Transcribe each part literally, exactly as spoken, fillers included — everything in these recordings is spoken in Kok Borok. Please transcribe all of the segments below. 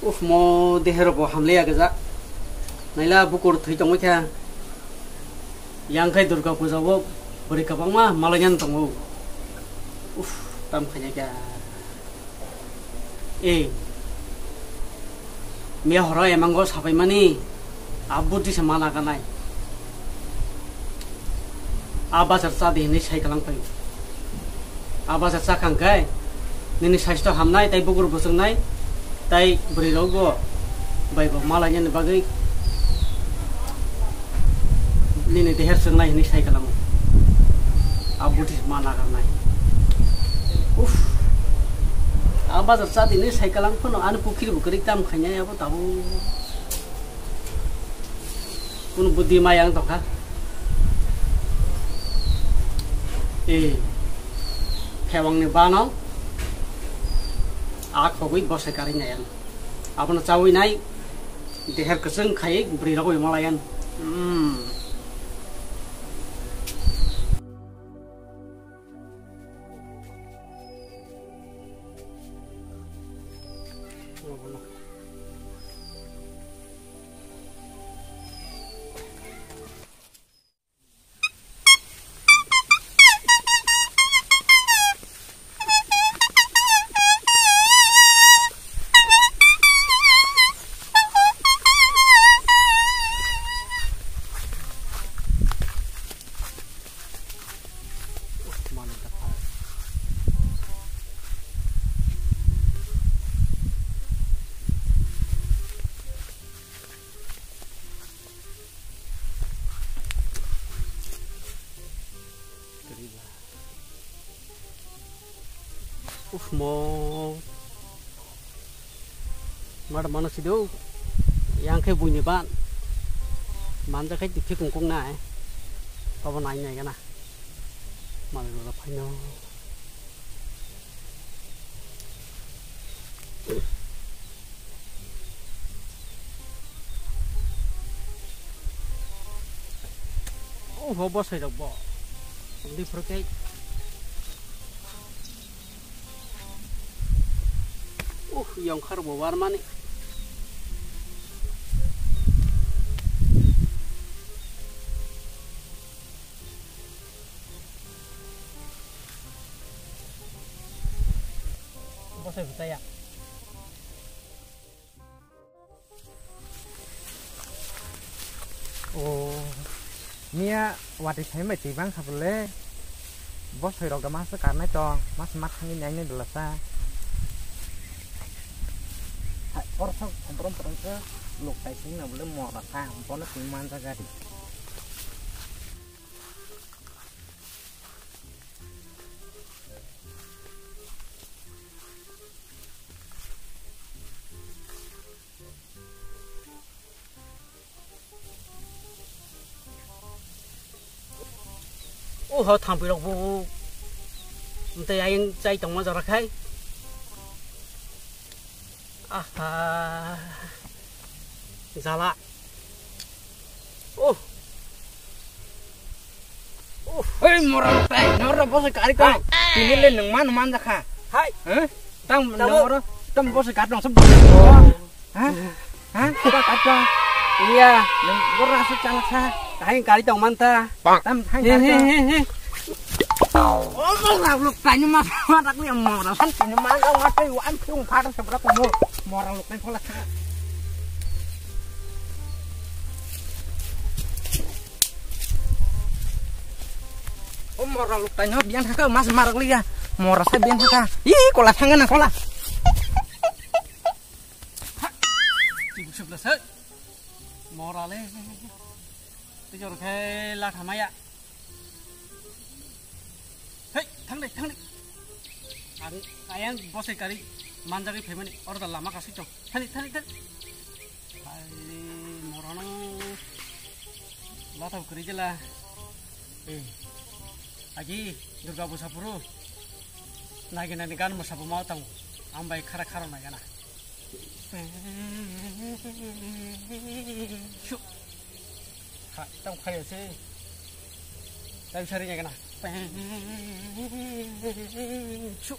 Uf, mo deher bo hamle ya gajak. Naila bukur thwi tongwi kha. Yang khai Durga puja o bwrwi kwbangma malainani tongo. Uf, tam khaina kha. Ei. Miya horo emango sapaimani. Abudi se mana kanai. A bazar cha di hinwi sai kalang pai. A bazar cha khang khe nini saisto hamnai, tai bukur bwswknai, tai bwrwi rok bo bai bo malainani bagwi nini deher chwngnai hinwi sai kalango. A buti ma nagarnai. Uf. A bazar cha di hinwi sai kalang phano ani pukhiri bo kwrwi tam khainai abo tabuk. Kunu budi maya wng tongkha. E, khewang ni bano a khogwi bosai karwi nai ang. Abono chawi nai, deher kwchwng khai bwrwi rogwi malai ang. Hmm. Uf mo. Mar mano sido. Yang khe buini ban. Manja khe tikhe kungkung nai. Abo nai nai gana. Mal lo phaino. Oh, ho bosai rok bo. Di phuru khe. Uh, yongkhar bo warmani. Bosai bwtaya. Oh, miya watwi sai bai twi bang kha bole. Bosai rok da masa karnai tong, masa ma thangwi nai nai dala sa. Hai, oro sok, borom borom khe lok tai sing na bole mora sa, bono twi manja gari. Oh, ho thampui rok bo. Mtei ayang chai tongma jora khai. Aha. Jala. Oh. Oh. Hei, mora tai, mora bosai kari kau. Tini le nang man man jakha. Hai. Hah? Tang nang mora, tang bosai kari dong sab. Hah? Hah? Kita kacau. Iya. Nang mora sab chala sa. Hai kari tong man ta. Tam hai kari tong. Oh, mora luk tanya mas, mata aku yang mora. San tanya mas, aku mati wan piung pada sebelah kamu. Mora luk tanya kola. O mora luk taino biang thaka mas marok liya. Mora sa biang thaka. Ih, kola thangana kola. Tibuk sebla se. Mora le. Tijor khe la thamaya. Hei, thang de, thang de. Ang ayang bosai kari manjagwi phaimani order lama kasui tong. Thani, thani, thani. Hai, morano. Lata kwrwi jela. Eh. Agi, Durga Puja phuru. Nagi nani gan mosa bo ma tang. Ambai khara khara nagana. Shu. Ha, tam khayo se. Tam sari nagana. Shu.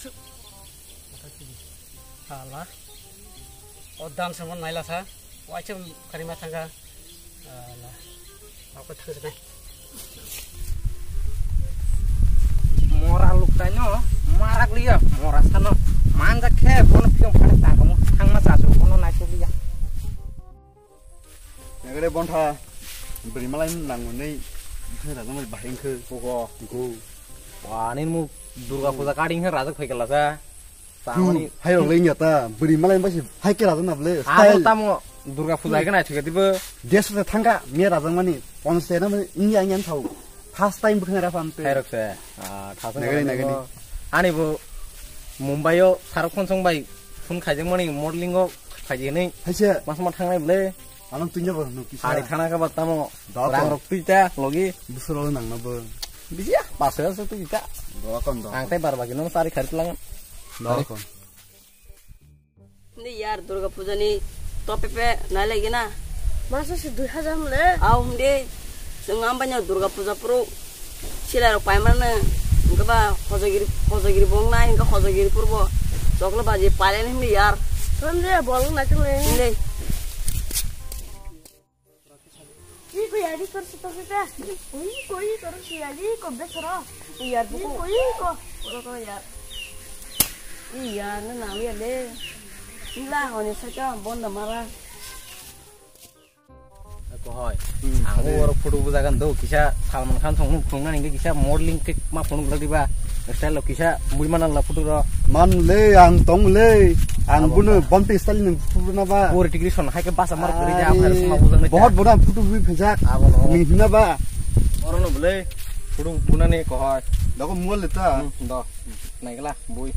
Shu. Hala. O dan samo naila sa. Waisa kari ma thanga. Hala. Ako thang sa. Mora luktaino marak liya, mora sano manjak khe bono phiyong phare tangkamo thangma chasu bono naisuk liya. Nagare bontha beri malai nangunei bwthai rajak mai bahai wngkhe. Koko. Go. Wa, nini mu Durga Puja cutting khe rajak phai kala sa. Tamani. Hai rok le nyata beri malai basi hai khe rajak na bole. Abo style. Tamo Durga Puja khe nai thike dibo. Desh se thangka me rajak mani ponse na mani inya inya thau. First time bwkhwnai rw phan twi. Khairok se, ah, thasung Nagari, nagari, nagari. Ani bo Mumbai o Shahrukh Khan song bai phone khaijak mani modeling o khaidi hinwi. Haise. Mas ma thangnai bole. Ano twi jabo nuk kisa. Ani thana ka ba tamo. Dok. Rang rok twi ta logi. Busur ol nang na bo. Bisi ya, pas ya se twi ta. Dok kon dok. Ang tai bar bagi no sari kharit langan. Dok kon. Hindi yar Durga Puja ni topic pe nai lagi na. Masa si dui hajar mle? Au hindi. Sengam banyak Durga Puja pro. Sila rok pai mana? Engke ba hojagiri, hojagiri bong nai, engke hojagiri purbo. Choklo baji palen hindi yar. Ram je bol na chule. Hindi. Iko yari kor sito sito. Iko iko yari ko besoro. Yar buku. Iko iko. Oro ko yar. Iya na na ya de. Ila hone saka bonda mara. Ko hoi. Hmm. Ang oro photo bujagan do kisa Salman Khan song nuk phungnani hingke kisa modeling ke ma phunuk lagi ba. Style lo kisa bui mana la photo ro. Man le ang tong le. Ang abo buno ba. Bonti style nung photo na ba. Pori tigri son hai ke basa mar kori ja Ai, amar sama bujang ne. Bahut bona photo bui phejak. Abo no. Ni hina ba. Oro no bole. Photo buna ne ko hoi. Dako mual le ta. Hmm, do. Naigla bui.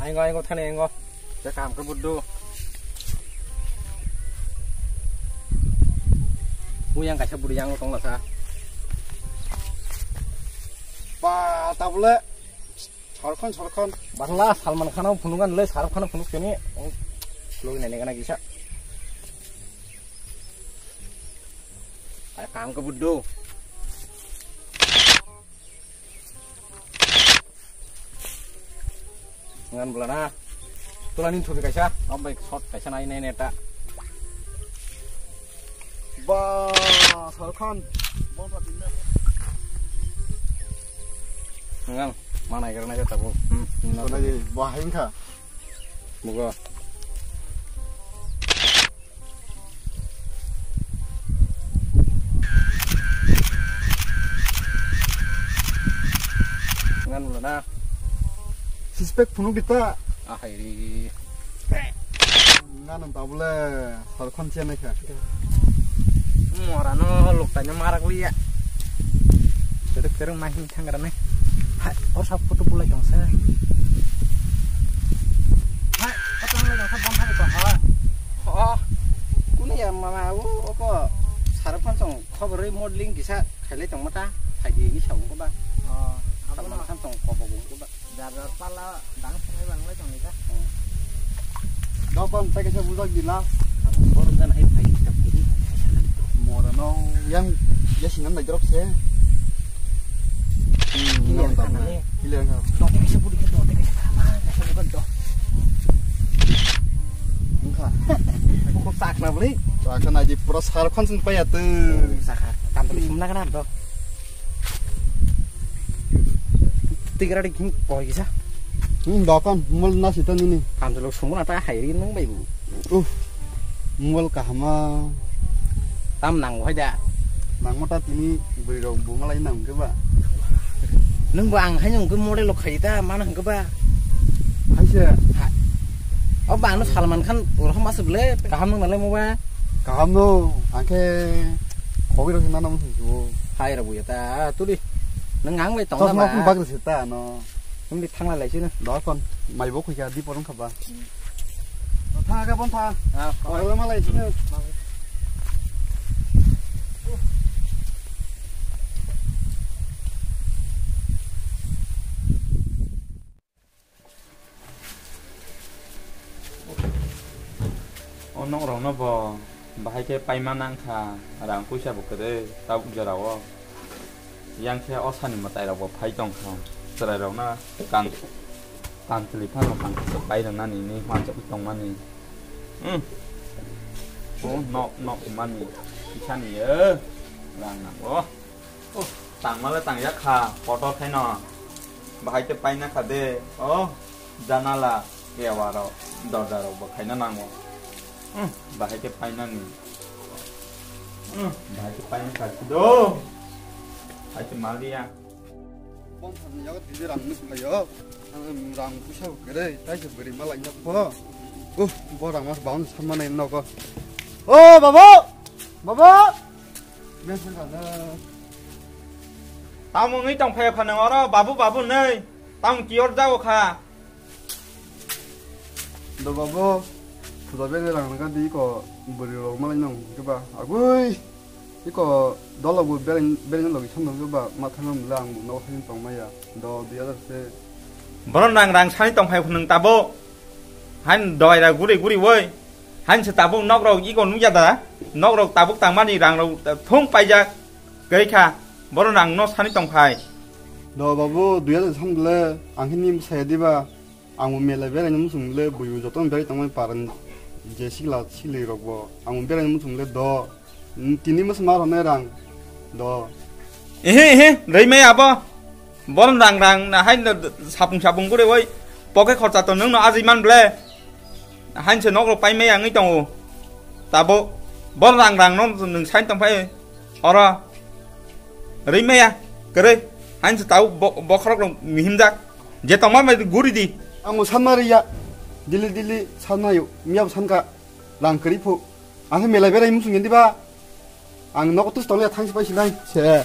Aingo aingo thane aingo. Te kam ke buddu. Bui yang kaisa budi yang tong lasa. Pa tabule. Sarkhon sarkhon. Bangla Salman Khan phunungan le Sarkhon phunuk sini. Logi nene kana kisa. Ai kam ke buddu. Ngan bula na. Tula nin thubi kaisa. Ambai shot kaisa nai nai neta. Ba Sarkhon. Ngan mana kira nai tabu. Hmm. Tuna di bahai kha. Bugo. Ngan mula na. Suspect phunuk di ta. Ahai ri. Ngan ang tabule Sarkhon chiya naikha. Mora no lukta no marak liya. Jadi kereng mahin thang rane. Hai, oh sab photo bulai tong se. Hai, oh tong le tong se bon hai tong ha. Oh, kuni ya mama o ko Sarkhon song khobor rwi modeling kisa khailai tong mata. Thaidi ni sa ko ba. Oh, abo Salman no. Khan song khobor ko ba. Jar jar pala dang phunai bang lai tong ni ka. Dokon tei kaisa bujak di last. Ang borok jan hai phai ta phiri. Mora no yang ya sinan da drop se. Kilian nang khana tamo. Ni. Kilian ka. Dote kaisa budi ka dote kaisa khana kaisa bukan do. Engkha. Buku sak na beli. Sak na di pura Sarkhon sing paya tu. Sakha. Tam beli sumna kana do. Tigra di king koi kisa. Hmm, dokan mul na sita nini. Tam jelo sumuna ta hai ri nung bai bu. Uh, mul kahama. Tam nang hai da. Nang mata tini beri rok bunga lai nang ke ba. Nung ba ang hai nung ke model lo khai ta mana hang ke ba. Hai se. Ha. O ba no Salman Khan roham asuk le kaham nung nalai mo ba. Kaham no, angke kowi rok hinna nang su. Hai ra bu ya ta tu di. Nang ang bai tong na ba. Chosma pun bagri se ta no. Himdi thangla lai sino. Dokon, mai bo khuika di porong khaba. Thang aga bon tha. Ah, oi, oi, malai sino. O nok rok no bo bahai khe paima nang kha, rang puisa bo kwrwi tabuk jora o. Yang khe o sani mwtai rok bo phai tong kha. Chwrairokno kan, kan chwlwi phano kan pai rwnani, ni hwnjagwi tongmani. Hmm. O nok, nok mani. Kisani, eh. Rang nango. Oh, tangmale tangjak kha, kotor khaino. Bahai te paina kha de. Oh, janala, ewa rok, dorja rok bo khaina nango. Hmm, bahai te painani. Hmm, bahai te paina kha do. Bahai te maliya. Bon thani yago tini rang nuk phaio. Ang rang puisa bo kwrwi, tai se bwrwi malai nok pho. Uh, bo rang mas baun samma nai nogo. O, babo! Babo! Tamo wngwi tong phai pha nang oro, babu, babu nai. Tamo kiyor jago kha. Do babo, puja bele rang rang di ko bwrwi rok malai nang ke ba. Agui. Iko dolo bo bele bele logi samno ke ba ma thang le ang no thang tong maya. Do dui hajar se. Boron rang rang sani tong phai phunung tabo. Han doi ra guri guri woi. Han se tabuk nok rok iko nung ya da. Nok rok tabuk tang mani rang rok thung paijak. Kai kha. Boron rang no sani tong phai. Do babo dui hajar sam le ang hini saya di ba. Ang bo mela beraino muchung le, buibu jotono berai tongmani paran je sikla sikli rok bo. Ang bo beraino muchung le do. Tini masa ma rwnai rang do. Ehe, ehe, rwi maya abo. Borom rang rang na hai no sapung sapung gure oi. Poke khorcha to nwng no ajui man ble. Hain se nok rok pai maya wngwi tongo. Tabo borom rang rang no nwng sain tong phai. Oro. Rwi maya, kwrwi. Hain se tau bo-, bokhorok rok mihimjak. Je tongma mai guri di. Ang bo sanma riya. Dili dili sanma yo. Miya bo sanka. Rang kwrwi phu. Ang se melai berai musung yendi ba. Ang nogo tus tole thang sipai sinai. Se.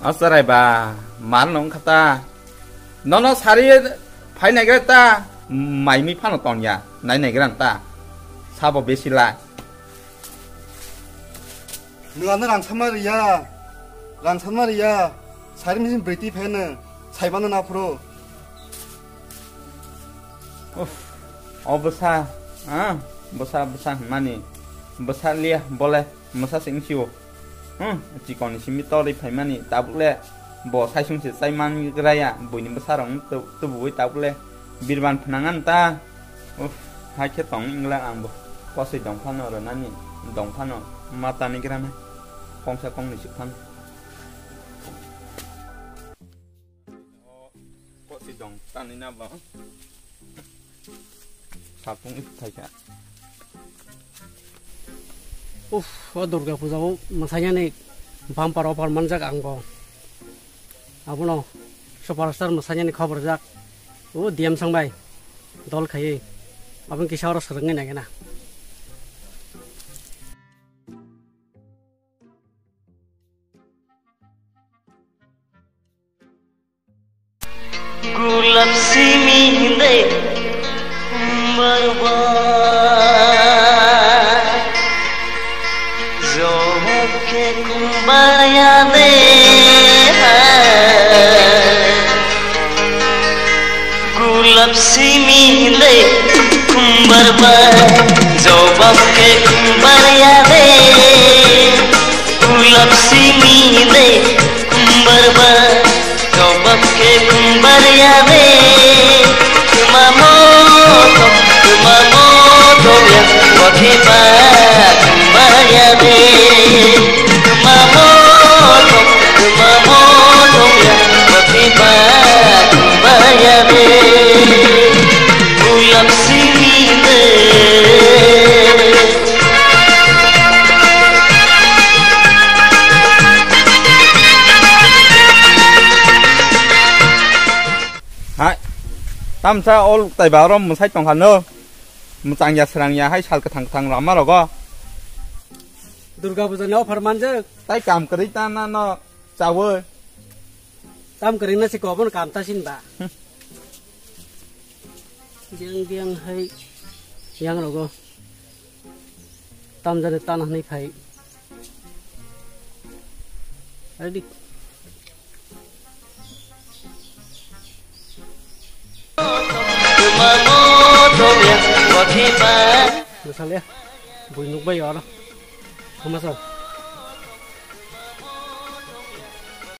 Asarai ba. Mar nong khata. Nono sari phai nai gra ta. Mai mi phano ton ya. Nai nai gra ta. Sabo besi lai. Nwng ano rang sama riya, rang sama riya, sari misin briti pheno, saibano na phuru. Uff, o bwsa, ah, bwsa, bwsa hwnmani, bwsa liya bole, mwsa se wngsio. Hmm, chikon ni simi torwi phaimani, tabuk le bo saisung se chai man graya, buini bwsa rok tu-, tubuwi tabuk le birban phnangan ta. Uff, hai khe tong wngla ang bo. Kosoi dong phano rwnani, dong phano matani granai. Kongsa kongnwi suk phano. Kosoi dong tani na bo. Sapung isi thaikha. Uff, o Durga Puja o mwsainani bumper offer manjak ang bo. Abono superstar mwsainani khobor jak. O D M Sangbai dol khaiwi. Aboni kisa oro swrwngwi naikhe na. Gulap simi de barba. Jawab ke kumbaya de hai. Gulap simi de kumbar ba, jawab ke kumbaya de. Gulap simi de kumbar ba, jawab ke kumbar ya de. Tuma moto, tuma moto ya, kote ba kumbar ya de. Tuma moto, tuma moto ya, kote ba kumbar ya de. Gulap simi de. Hai. Tamsa ol tai ba rom mwsai tong kha no. Mwchang ya srang ya hai sal kwthang kwthang lama rogo. Durga Puja ni offer manjak. Tai kam kwrwi ta na no chawi. Tam kwrwi na si ko bono kam ta sin ba. Jeng jeng hai yang rogo. Tam jani tan hwnwi phai. Ready? Bwsal ya, bui nuk bai oro. Hama sa.